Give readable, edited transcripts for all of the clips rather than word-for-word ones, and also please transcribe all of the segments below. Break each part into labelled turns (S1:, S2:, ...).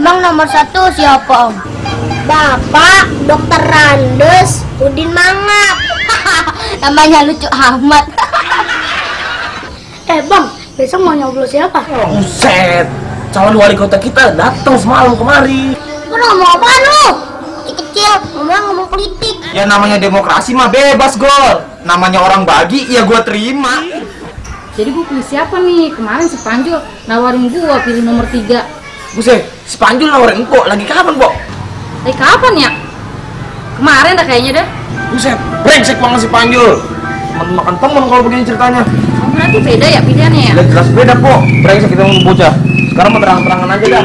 S1: Emang nomor 1 siapa, Om? Bapak Dokter Randes Udin Mangap. Namanya lucu amat.
S2: Bang, besok mau nyoblos siapa?
S3: Buset, calon wali kota kita datang semalam kemari.
S1: Lu ngomong apa lu? Kecil, ngomong politik.
S3: Ya namanya demokrasi mah bebas, Gol. Namanya orang bagi, ya gua terima.
S4: Jadi gue pilih siapa nih? Kemarin si Panjul nawarin gue pilih nomor 3.
S3: Buset, si Panjul nawarin empok. Lagi kapan, Pok?
S4: Lagi kapan ya? Kemarin dah kayaknya dah.
S3: Buset, brengsek banget si Panjul. Temen makan temen kalau begini ceritanya.
S4: Oh, berarti beda ya pilihannya ya?
S3: Ya jelas beda, Pok. Brengsek kita mau bocah. Sekarang mau terang-terangan aja dah.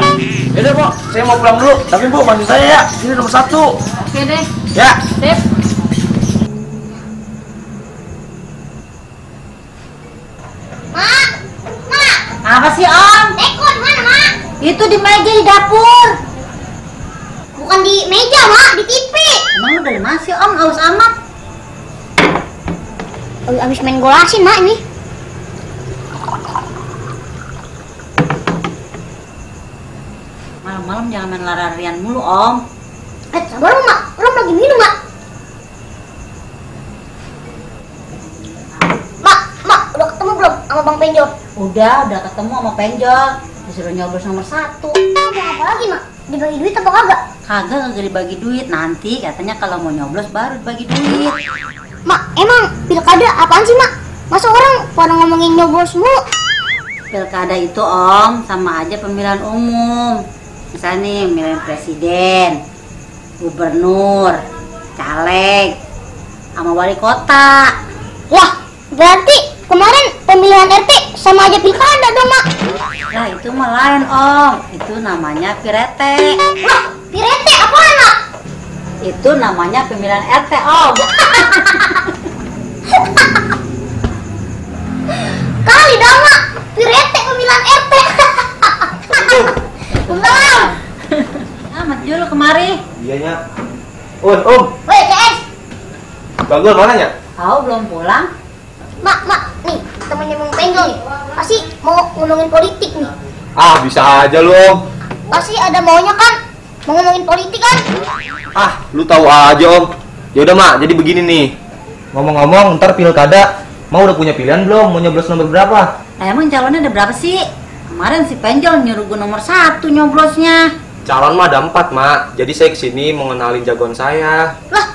S3: Yaudah, Pok, saya mau pulang dulu. Tapi, Pok, bantu saya ya. Ini nomor 1.
S4: Oke deh.
S3: Ya.
S4: Sip.
S1: Apa sih, Om? Eko di mana, Mak? Itu di meja di dapur. Bukan di meja, Mak, di TV. Emang lu dari mana sih, Om? Aus amat. Oh, abis main golasin, Mak, ini.
S5: Malam-malam jangan main lari-larian mulu, Om.
S1: Sabar, Mak. Orang lagi minum, Mak. Mak, udah ketemu belum sama Bang Penjol?
S5: Udah ketemu sama Penjol. Disuruh nyoblos nomor 1.
S1: Apa lagi, Mak? Dibagi duit apa kagak?
S5: Kagak dibagi duit. Nanti katanya kalau mau nyoblos baru dibagi duit.
S1: Mak, emang pilkada apaan sih, Mak? Masa orang pada ngomongin nyoblos mulu?
S5: Pilkada itu, Om, sama aja pemilihan umum. Misalnya nih, pemilihan presiden, gubernur, caleg, sama wali kota.
S1: Wah, berarti kemarin pemilihan RT sama aja pilkada dong, Mak.
S5: Nah, itu mah lain, Om. Itu namanya pirete.
S1: Wah, pirete apaan, Mak?
S5: Itu namanya pemilihan RT, Om.
S1: Kali dah, Mak. Pirete pemilihan RT. Bentar.
S5: Amat dulu kemari.
S3: Iya, Nya. Om.
S1: Woi, CS.
S3: Bagol mana, Nya?
S5: Kau belum pulang?
S1: Mak, nih, temennya Bang Penjol nih. Pasti mau ngomongin politik nih.
S3: Ah, bisa aja lu, Om.
S1: Pasti ada maunya kan? Mau ngomongin politik kan?
S3: Ah, lu tahu aja, Om. Ya udah, Mak, jadi begini nih. Ngomong-ngomong, ntar pilkada mau udah punya pilihan belum? Mau nyoblos nomor berapa?
S5: Nah, emang calonnya ada berapa sih? Kemarin si Penjol nyuruh gue nomor 1 nyoblosnya.
S3: Calon mah ada 4, Mak. Jadi saya kesini mau ngenalin jagoan saya.
S1: Lah,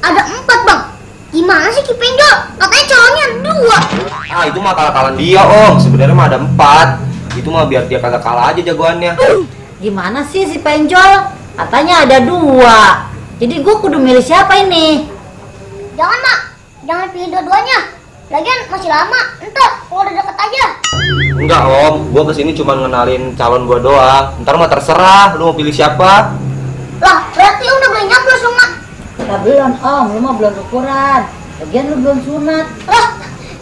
S1: ada 4, Bang. Gimana sih Ki Penjol? Katanya calonnya 2.
S3: Ah, itu mah kalah-kalahan dia, Om. Sebenarnya mah ada 4. Itu mah biar dia kagak kalah aja jagoannya.
S5: Gimana sih si Penjol? Katanya ada 2. Jadi gue kudu milih siapa ini?
S1: Jangan, Mak. Jangan pilih dua-duanya. Lagian masih lama. Entar kalau udah deket aja.
S3: Enggak, Om. Gua kesini cuma ngenalin calon gua doang. Ntar mah terserah lu mau pilih siapa.
S1: Lah, berarti udah boleh nyoblos dong, Mak.
S5: Ya belum, Om. Lu mah belum ukuran. Lagian lu belum sunat.
S1: Lah,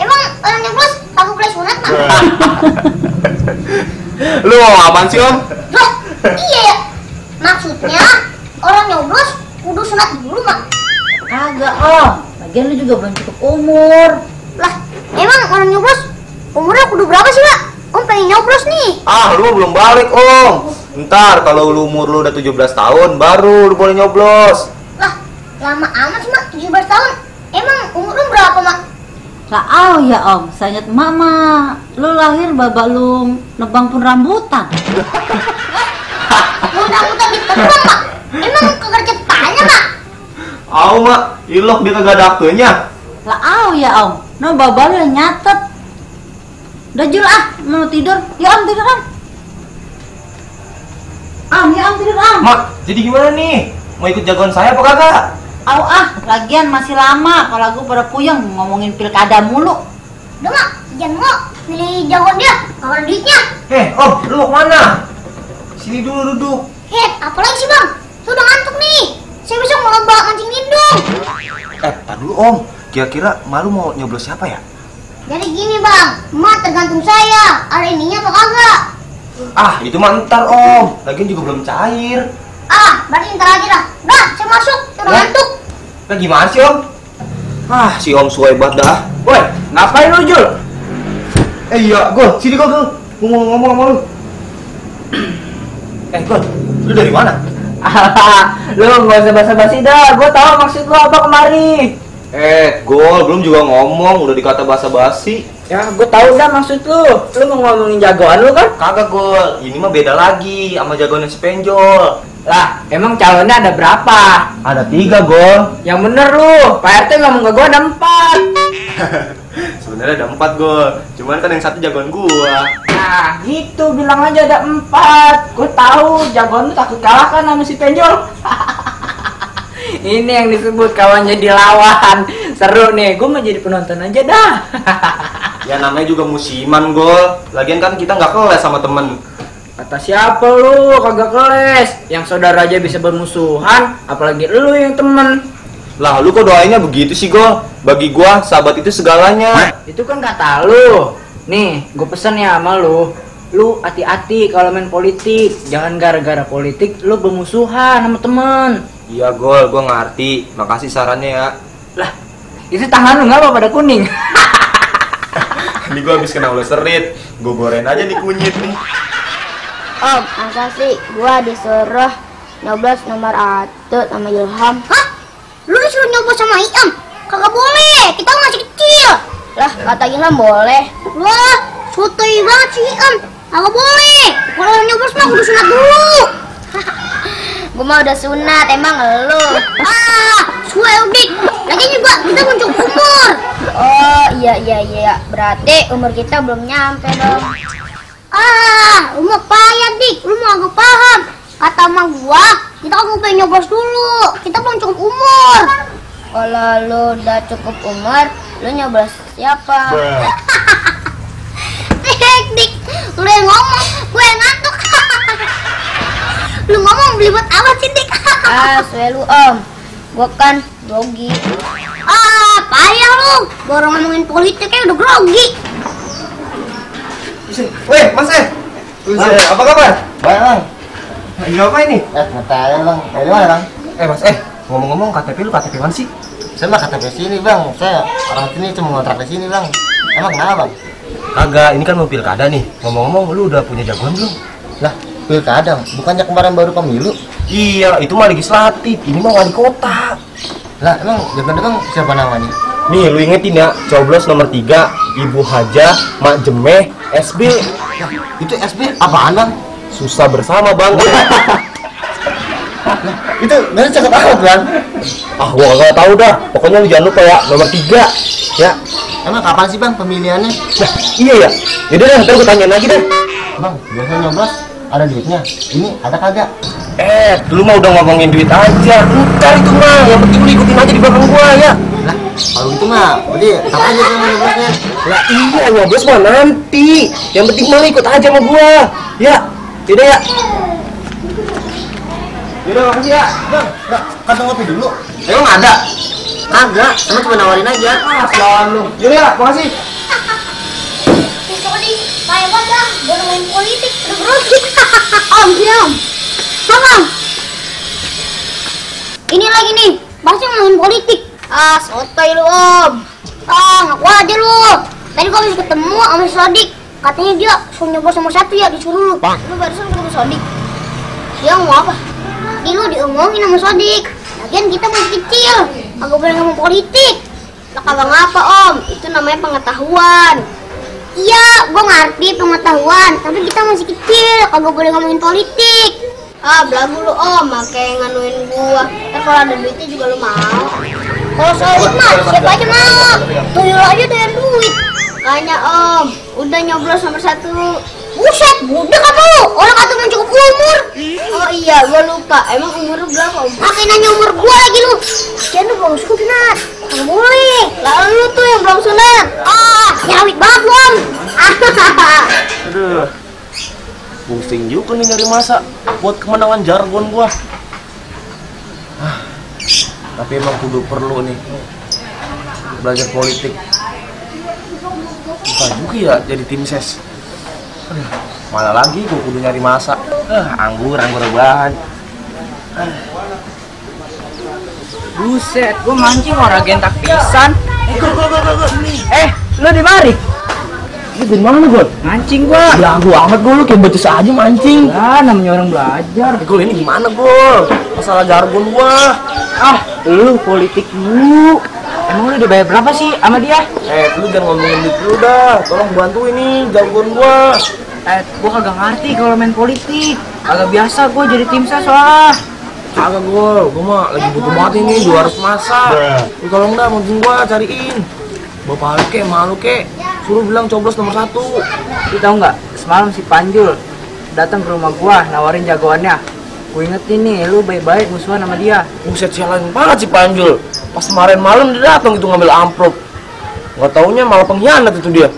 S1: emang orang nyoblos aku boleh sunat, Mak?
S3: Lu mau apaan sih, Om?
S1: Lah, iya ya. Maksudnya orang nyoblos kudu sunat dulu, Mak.
S5: Kagak, Om. Lagian lu juga belum cukup umur.
S1: Lah, emang orang nyoblos umurnya kudu berapa sih, Mak? Om pengen nyoblos nih.
S3: Ah, lu belum balik, Om. Ntar kalau lu umur lu udah 17 tahun baru lu boleh nyoblos.
S1: Lah, lama amat sih, Mak. 17 tahun. Emang umur lu berapa, Mak?
S5: Lah, oh ya, Om. Saya ingat mama. Lu lahir babak lu nebang pun rambutan.
S1: Mudah-mudahan ditebang, Mak. Emang kagak ceritanya, Mak?
S3: Au, Mak. Ilok dia kagak ada aktunya.
S5: Lah, oh ya, Om. No, babak lu yang nyatet. Udah Jul, mau tidur. Ya, Om, tidur, Om. Ya, Om, tidur, Om.
S3: Mak, jadi gimana nih? Mau ikut jagoan saya apa kagak?
S5: Lagian masih lama. Kalau gue pada puyeng ngomongin pilkada mulu.
S1: Udah, Mak. Jangan mau pilih jagoan dia. Kagak ada duitnya.
S3: Om, lu mau kemana? Sini dulu duduk.
S1: Apalagi sih, Bang? Saya udah ngantuk nih. Saya bisa mau lomba mancing lindung.
S3: Tar dulu, Om. Kira-kira malu mau nyoblos siapa ya?
S1: Jadi gini, Bang. Mak tergantung saya. Ada ininya apa kagak?
S3: Ah, itu mah ntar, Om. Lagian juga belum cair.
S1: Berarti ntar aja dah. Udah, saya masuk. Saya udah ngantuk.
S3: Nah, gimana sih, Om? Ah, si Om suai banget dah. Woi, ngapain lu, Jul? Iya, Gol. Sini, Gol. Gua mau ngomong sama lu. Gol. Lu dari mana?
S6: Lu nggak usah basa-basi dah, gue tahu maksud lu apa kemari.
S3: Gol, belum juga ngomong, udah dikata basa-basi.
S6: Ya, gue tahu dah maksud lu. Lu mau ngomongin jagoan lu kan?
S3: Kagak Gol, ini mah beda lagi sama jagoan yang sepenjol.
S6: Lah, emang calonnya ada berapa?
S3: Ada 3 Gol.
S6: Yang bener lu, Pak RT ngomong ke gue ada 4.
S3: Sebenarnya ada 4 Gol, cuman kan yang satu jagoan gua.
S6: Nah, gitu bilang aja ada 4. Gue tahu jagoan lu takut kalah kan sama si penjol. Ini yang disebut kawan jadi lawan. Seru nih, gue mau jadi penonton aja dah.
S3: Ya namanya juga musiman Gol. Lagian kan kita nggak keles sama temen.
S6: Kata siapa lu kagak keles? Yang saudara aja bisa bermusuhan, apalagi lu yang temen.
S3: Lah lu kok doainnya begitu sih Gol? Bagi gua sahabat itu segalanya.
S6: Itu kan kata lu. Nih, gue pesen ya sama lu. Lu hati-hati kalau main politik. Jangan gara-gara politik lu bermusuhan sama temen.
S3: Iya Gol, gua ngerti. Makasih sarannya ya.
S6: Lah, itu tangan lu ngapa pada kuning?
S3: Ini gua habis kena ular serit. Gua goreng aja nih kunyit nih.
S2: Om, masa sih gua disuruh nyoblos nomor 1 sama Ilham?
S1: Hah? Lu disuruh nyoblos sama Iam? Kagak boleh, kita masih kecil.
S2: Lah, kata Ilham boleh.
S1: Wah, sotoy banget sih Iam. Kagak boleh. Kalau nyoblos mah kudu sunat dulu.
S2: Gua mah udah sunat, emang lu.
S1: Dik. Lagi juga kita muncul umur.
S2: Oh, iya. Berarti umur kita belum nyampe dong.
S1: Lu mau payah Dik, lu mau agak paham. Kata emak gua, kita kan pengen nyoblos dulu. Kita belum cukup umur.
S2: Kalau lu udah cukup umur, lu nyoblos siapa?
S1: Dik, lu yang ngomong, gue yang ngantuk. Lu ngomong belibet amat sih Dik.
S2: Suwe lu om. Gua kan grogi.
S1: Payah lu. Baru ngomongin politik kayak udah grogi.
S3: Weh, Mas apa kabar?
S7: Baik bang.
S3: Lagi apa ini?
S7: Ngetanya bang. Dari mana bang?
S3: Mas, ngomong-ngomong KTP lu KTP mana sih?
S7: Saya mah KTP sini bang. Saya orang sini cuma ngontrak di sini bang. Emang kenapa bang?
S3: Kagak, ini kan mau pilkada nih. Ngomong-ngomong, lu udah punya jagoan belum?
S7: Lah, pilkada. Bukannya kemarin baru pemilu?
S3: Iya, itu mah legislatif. Ini mah wali kota.
S7: Lah, emang jagoan bang siapa namanya?
S3: Nih, lu ingetin ya, coblos nomor 3, Ibu Haja, Mak Jemeh, SB.
S7: Lah, itu SB apaan bang?
S3: Susah bersama bang.
S7: Itu bener cakep banget bang.
S3: Gua gak tahu dah. Pokoknya lu jangan lupa ya, nomor 3. Ya.
S7: Emang kapan sih bang pemilihannya?
S3: Nah, iya ya. Yaudah deh, ntar gua tanyain lagi deh.
S7: Bang, biasanya nyoblos ada duitnya. Ini ada kagak?
S3: Lu mah udah ngomongin duit aja. Ntar itu mah, yang penting lu ikutin aja di belakang gua ya.
S7: Lah, kalau gitu mah, berarti tak aja sama nyoblosnya.
S3: Lah iya, nyoblos mah nanti. Yang penting mah lu ikut aja sama gua. Ya. Yaudah ya. Yaudah, makasih ya.
S7: Bang, kantong ngopi dulu.
S3: Emang ada?
S7: Kagak, sama cuma nawarin aja.
S3: Selalu. Yaudah ya, makasih.
S1: Dik, payah banget dah. Gue ngomongin politik, udah grogi. Om, diam. Bang. Ini lagi nih, bahasnya ngomongin politik. Sotoy lu Om. Ngaku aja lu. Tadi gua habis ketemu sama si Sodik. Katanya dia suruh nyoblos nomor 1 ya, disuruh lu. Lu barusan ketemu Sodik. Dia ngomong apa? Tadi lu diomongin sama Sodik. Lagian kita masih kecil, kagak boleh ngomong politik. Lah kagak ngapa Om, itu namanya pengetahuan. Iya, gua ngerti pengetahuan, tapi kita masih kecil, kagak boleh ngomongin politik. Belagu lu Om, makanya nganuin gua. Ntar kalau ada duitnya juga lu mau. Kalau soal duit mah, siapa aja mau. Tuyul aja doyan duit. Kayaknya Om, udah nyoblos nomor 1. Buset, budak apa lu? Orang kata mau cukup umur. Oh iya, gua lupa. Emang umur lu berapa Om? Makin nanya umur gua lagi lu. Jangan lu belum sunat. Nggak boleh. Lalu lu tuh yang belum sunat. Nyawit banget lu Om.
S3: Aduh. Pusing juga nih nyari masa buat kemenangan jargon gua. Tapi emang kudu perlu nih belajar politik. Susah juga ya jadi tim ses. Malah lagi gua kudu nyari masa. Anggur rebahan.
S6: Buset, gua mancing orang gentak pisan. Lu di mari? Lu dari mana, Gol? Mancing gua. Belagu amat gua, lu kayak becus aja mancing. Lah, namanya orang belajar.
S3: Gol, ini gimana Gol? Masalah jargon gua.
S6: Ah, lu politik lu. Emang lu dibayar berapa sih sama dia?
S3: Lu jangan ngomongin duit lu dah. Tolong bantu ini jargon gua.
S6: Gua kagak ngerti kalau main politik. Kagak biasa gua jadi tim ses soalnya.
S3: Kagak Gol, gua mah lagi butuh banget ini 200 masa. Lu tolong dah mancing gua cariin. Bapak lu kek, malu kek. Suruh bilang coblos nomor 1.
S6: Lu tahu nggak? Semalam si Panjul datang ke rumah gua nawarin jagoannya. Gua ingetin nih, lu baik-baik musuhan sama dia.
S3: Buset, sialan banget si Panjul. Pas kemarin malam dia datang itu ngambil amplop. Nggak taunya malah pengkhianat itu dia.